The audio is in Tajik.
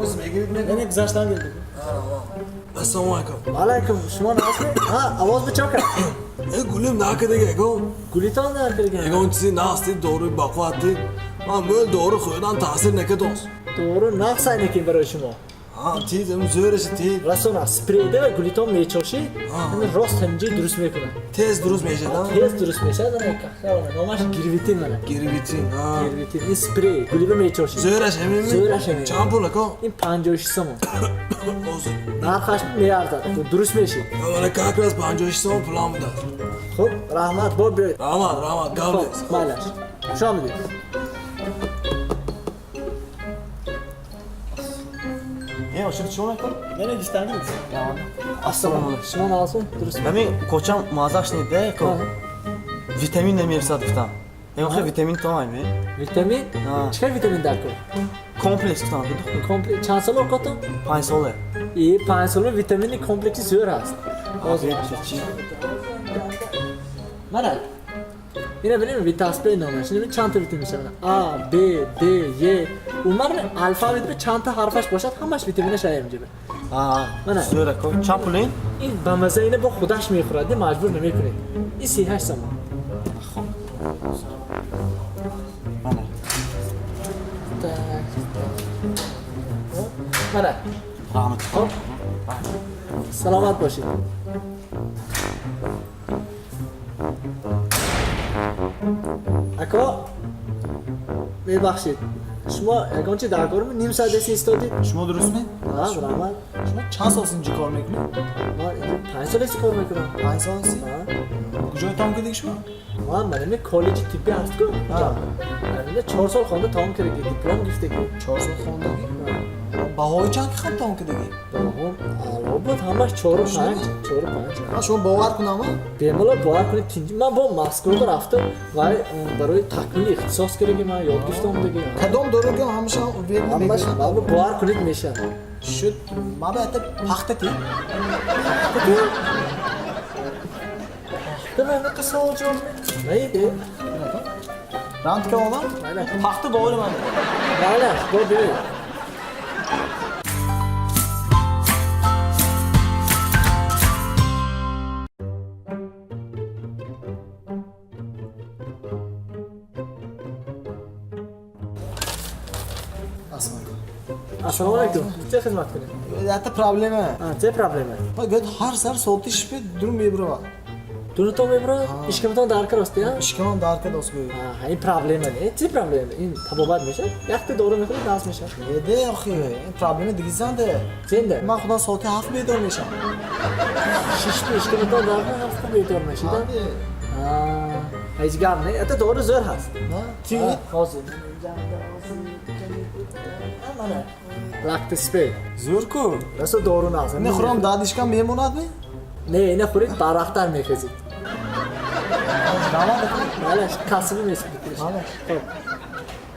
Боз мегирид мегӯ. Яъне гузаштан гирифт. Ассалому алайкум. Алайкум, шумо нағзми? Ҳа, овоз бичо кард. Э, гулим накардаги ягон. Гулитон накардаги. Ягон чизи нағз дид, доруи бақувват дид. Ман мӯл дору хӯрдан таъсир накардост. Дору нағз сай накин барои шумо. Ҳа, тид, ам зӯраша тид. Расона спрейда ва гулитон мечошид, ҳамин рост ҳаминҷои дуруст мекунад. Тез дуруст мешавад? Тез дуруст мешавад, ана кахта номаш гирвитин мана. Гирвитин, ҳа. Гирвитин, ин спрей, гулиба мечошид. Зӯраш ҳамин? Зӯраш ҳамин. Чанд пул ако? Ин 56 сомон. Ҳозир. Нархаш меарзад, дуруст мешид. Мана как раз 56 сомон пулам будааст. Хуб, раҳмат, бо биёед. Раҳмат, раҳмат, гап Хуб, нест. майлаш. Хуш омадед. Э, ошиқ чӣ мекун? Яъне гиштан гирифт. Ассалому алайкум. Шумо нағзми? Дуруст. Ҳамин кочам маззаш неда, ко витамин намерасад гуфтам. Ягон хел витамин то ҳайме? Витамин? Ҳа. Чӣ хел витамин дар кор? Комплекс гуфтам, духтур. Комплекс чанд сола окатон? 5 сола. И 5 сола витамини комплекси зӯр ҳаст. Ҳозир чӣ? Мана. Ина бинем витаспей номаш. Ина чанд та витамин мешавад? А, Б, Д, Е. Умар алфавит бе чанд та ҳарфаш бошад, ҳамаш витаминаш ҳаям ҷибе. Ҳа, Мана. зӯр ако. Чанд пул ин? Ин ба маза ина бо худаш мехӯрад, маҷбур намекунед. Ин 38 сомон. Хуб. Мана. Так. Мана. Раҳмат. Хуб. Саломат бошед. Ако, мебахшед. Шумо ягон чи дар кор ним соат деси истодед? Шумо дурустме? Ҳа, раҳмат. Шумо чанд сол инҷо кор мекунед? Ман инҷо 5 сол аст кор мекунам. 5 сол аст? Ҳа. Куҷо тамом кардед шумо? Ман манами коллеҷи тиббӣ ҳаст ку. Ҳаминҷо 4 сол хонда тамом кардагӣ, диплом гирифтагӣ. 4 сол хондагӣ? Баҳои чанд ки тамом кардагӣ? Баҳом аъло буд, ҳамаш 4 5, 4 5. Ман шумо бовар кунам? Бемалол бовар кунед, тинҷ. Ман бо Москва рафтам ва барои такмили ихтисос кардагӣ ман ёд гирифтам дигӣ. Кадом доруга ҳамаша уверен Ҳамаш мегӯяд? бовар кунед мешавад. Шуд, ман ба это пахта ти. Пахта ман савол ҷавоб наиде. Ранд ка одам? Пахта бовари ман. Майлаш, бо биёед. Ассалому алайкум. Чӣ хизмат кунем? Это проблема. Чӣ проблема? Гӯяд ҳар сар соати шипи дурум мебурад. Дурутон мебурад? Ишкамтон дар кар аст, я? Ишкамам дар кар аст гӯяд. Ҳа, ин проблема не. Чӣ проблема? Ин табобат мешавад? Якта дору мехӯред, нағз мешавад. Эде, охи, ин проблема диги занде. Зенде? Ман худам соати 7 бедор мешавам. Шишпи ишкамтон дар кар 7 бедор мешид? Ҳа, ҳеҷ гап не. Это дору зӯр ҳаст. Ти? Ҳозир. Мана. Лактиспей. Зӯр ку? Расо дору нағз. Не хӯрам дарди ишкам мемонад ми? Не, ина хӯред барвақттар мехезед. Раҳмат. Майлаш, касбӣ меспед. Майлаш. Хуб.